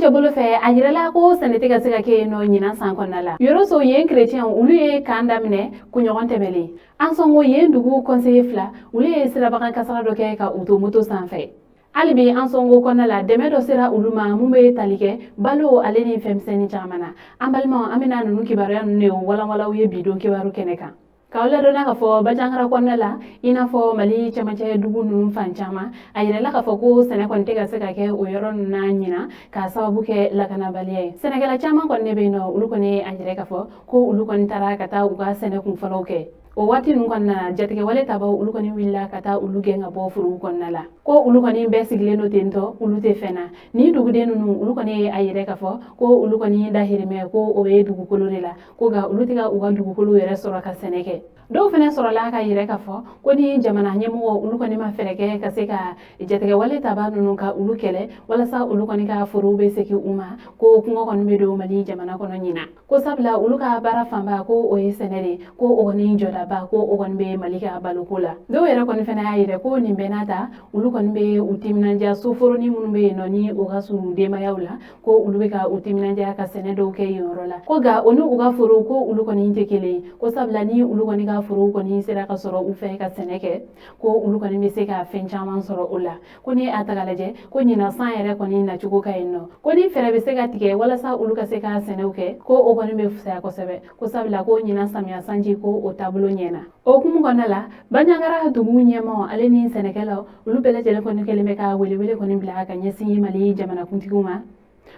Cɛmancɛ bolo fɛ, a yirala ko sɛnɛ tɛ ka se ka kɛ yen nɔ ɲinan san kɔnɔna la. Yoroso yen kerecɛnw, olu ye camp daminɛ kunɲɔgɔn tɛmɛlen. Ansongo yen dugu conseiller fila, olu ye sirabakan kasara dɔ kɛ ka u to moto sanfɛ. Hali bi Ansongo kɔnɔna la, dɛmɛ dɔ sera olu ma mun bɛ tali kɛ balo ale ni fɛnmisɛnnin caman na. An balimaw, an bɛna ninnu kibaruya ninnu de walanwalan aw ye bi don kibaru kɛnɛ kan. K'aw ladɔnniya k'a fɔ Bandiagara kɔnɔna la, i n'a fɔ Mali cɛmancɛ dugu ninnu fan caman, a yirala k'a fɔ ko sɛnɛ kɔni tɛ ka se ka kɛ o yɔrɔ ninnu na ɲinan k'a sababu kɛ lakanabaliya ye. Sɛnɛkɛla caman kɔni de bɛ yen nɔ, olu kɔni a yira k'a fɔ ko olu kɔni taara ka taa u ka sɛnɛ kun fɔlɔw kɛ. O waati ninnu kɔnɔna na, jatigɛwale tabaw, olu kɔni wulila ka taa olu gɛn ka bɔ forow kɔnɔna la, ko olu kɔni bɛɛ sigilen don ten tɔ, olu tɛ fɛn na. Nin duguden ninnu, olu kɔni ye a yira k'a fɔ ko olu kɔni dahirimɛ ko o bɛ dugukolo de la, ko nka olu tɛ ka u ka dugukolo yɛrɛ sɔrɔ ka sɛnɛ kɛ. Dɔw fana sɔrɔla ka yira k'a fɔ ko ni jamana ɲɛmɔgɔ olu kɔni ma fɛɛrɛ kɛ ka se ka jatigɛwale taba ninnu ka olu kɛlɛ walasa olu kɔni ka forow bɛ segin u ma, ko kɔngɔ kɔni bɛ don Mali jamana kɔnɔ ɲinan, ko sabula olu ka baara fanba ko o ye sɛnɛ de, ko o kɔni jɔdaba ko o kɔni bɛ Mali ka baloko la. Dɔw yɛrɛ kɔni fana y'a yira ko nin bɛɛ n'a ta, olu kɔni bɛ u timinandiya soforonin minnu bɛ yen nɔ ni o ka surun denbayaw la, ko olu bɛ ka u timinandiya ka sɛnɛ dɔw kɛ yen yɔrɔ la, ko nka o ni u ka forow ko olu kɔni tɛ kelen, ko sabula ni olu kɔni ka forow kɔni sera ka sɔrɔ u fɛ ka sɛnɛ kɛ, ko olu kɔni bɛ se ka fɛn caman sɔrɔ o la. Ko ni a ta k'a lajɛ, ko ɲinan san yɛrɛ kɔni nacogo ka ɲi nɔ, ko ni fɛɛrɛ bɛ se ka tigɛ walasa olu ka se ka sɛnɛw kɛ, ko o kɔni bɛ fisaya kosɛbɛ, ko sabula ko ɲinan samiya sanji ko o taabolo ɲɛna. O hukumu kɔnɔna la, Bandiagara dugu ɲɛmaaw ale ni sɛnɛkɛlaw, olu bɛɛ lajɛlen kɔni kɛlen bɛ ka welewele kɔni bila ka ɲɛsin Mali jamanakuntigiw ma,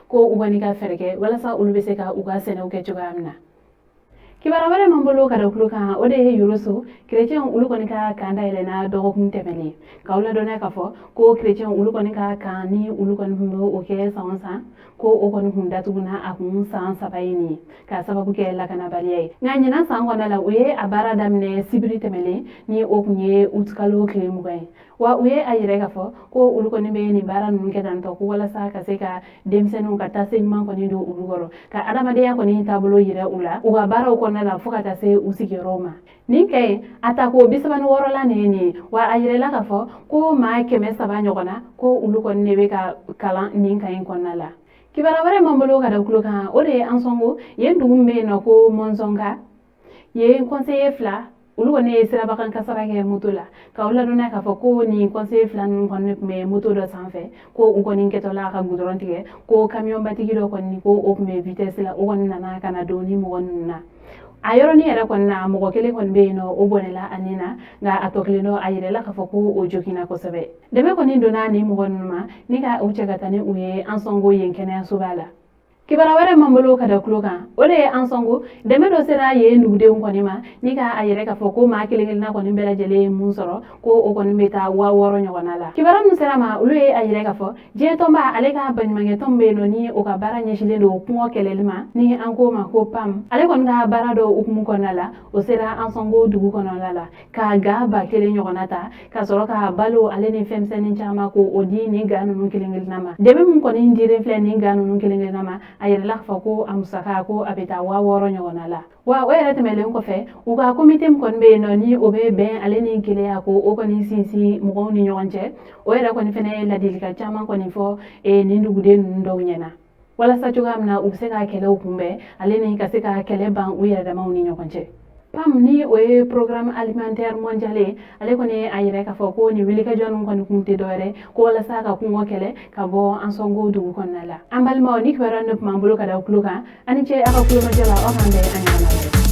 ko u kɔni ka fɛɛrɛ kɛ walasa olu bɛ se ka u ka sɛnɛw kɛ cogoya min na. Kibaruya wɛrɛ m'an bolo ka da tulo kan, o de ye Yoroso kerecɛnw olu kɔni ka camp dayɛlɛna dɔgɔkun tɛmɛnen. K'aw ladɔnniya k'a fɔ ko kerecɛnw olu kɔni ka camp ni olu kɔni tun bɛ o kɛ san o san, ko o kɔni kun datuguna a kun san 3 ye nin ye k'a sababu kɛ lakanabaliya ye. Nka ɲinan san kɔnɔna la, u ye a baara daminɛ sibiri tɛmɛnen ni o kun ye utikalo tile 20 ye. Wa u ye a yira k'a fɔ ko olu kɔni bɛ nin baara ninnu kɛ tantɔ ko walasa ka se ka denmisɛnninw ka taase ɲuman kɔni don olu kɔrɔ, ka adamadenya kɔni taabolo yira u la u ka baaraw kɔnɔna la fo ka taa se u sigiyɔrɔw ma. Nin kɛ ye a ta ko 36lan de ye nin ye. Wa a yirala k'a fɔ ko maa 300 ɲɔgɔn na, ko olu kɔni de bɛ ka kalan nin camp in kɔnɔna la. Kibaruya wɛrɛ m'an bolo ka da tulo kan, o de ye Ansongo yen dugu min bɛ yen nɔ ko Mɔnzɔnka, yen conseiller fila, olu kɔni ye sirabakan kasara kɛ moto la. K'aw ladɔnniya k'a fɔ ko nin conseiller fila ninnu kɔni tun bɛ moto dɔ sanfɛ, ko u kɔni kɛtɔla ka gudɔrɔn tigɛ, ko kamiyɔnbatigi dɔ kɔni ko o tun bɛ vitesse la, o kɔni nana ka na don ni mɔgɔ ninnu na. A yɔrɔnin yɛrɛ kɔni na, mɔgɔ kelen kɔni bɛ yen nɔ, o bɔnɛla a ni na, nka a tɔ kelen dɔ, a yirala k'a fɔ ko o joginna kosɛbɛ. Dɛmɛ kɔni donna nin mɔgɔ ninnu ma ni ka u cɛ ka taa ni u ye Ansongo yen kɛnɛyasoba la. Kibaruya wɛrɛ m'an bolo ka da tulo kan, o de ye Ansongo dɛmɛ dɔ sera yen dugudenw kɔni ma ni ka a yira k'a fɔ ko maa kelen kelenna kɔni bɛɛ lajɛlen ye mun sɔrɔ, ko o kɔni bɛ taa 6000 ɲɔgɔnna la. Kibaruya min sera ma, olu ye a yira k'a fɔ diɲɛ tɔnba ale ka baɲumankɛ tɔn bɛ yen nɔ ni o ka baara ɲɛsinlen don kɔngɔ kɛlɛli ma, ni an k'o ma ko PAM, ale kɔni ka baara dɔw hukumu kɔnɔna la, o sera Ansongo dugu kɔnɔna la ka ga 1000 ɲɔgɔnna ta ka sɔrɔ ka balo ale ni fɛnmisɛnnin caman ko o di nin ga ninnu kelen kelenna ma. Dɛmɛ min kɔni dilen filɛ nin ga ninnu kelen kelenna ma, a yirala k'a fɔ ko a musaka ko a bɛ taa 6000 ɲɔgɔnna la. Wa o yɛrɛ tɛmɛlen kɔfɛ, u ka komite min kɔni bɛ yen nɔ ni o bɛ bɛn ale ni kelenya ko o kɔni sinsin mɔgɔw ni ɲɔgɔn cɛ, o yɛrɛ kɔni fɛnɛ ye ladilikan caman kɔni fɔ nin duguden ninnu dɔw ɲɛna walasa cogoya min na u bɛ se ka kɛlɛw kunbɛn ale ni ka se ka kɛlɛ ban u yɛrɛ damaw ni ɲɔgɔn cɛ. PAM, ni o ye Programme alimentaire mondial ye, ale kɔni ye a yira k'a fɔ ko nin wulikajɔ ninnu kɔni kun tɛ dɔwɛrɛ ko walasa ka kɔngɔ kɛlɛ ka bɔ Ansongo dugu kɔnɔna la. An balimaw, ni kibaruya nin tun b'an bolo ka da tulo kan. A ni ce aw ka kulomajɔ la. Aw k'an bɛn a ɲɔgɔnna wɛrɛ.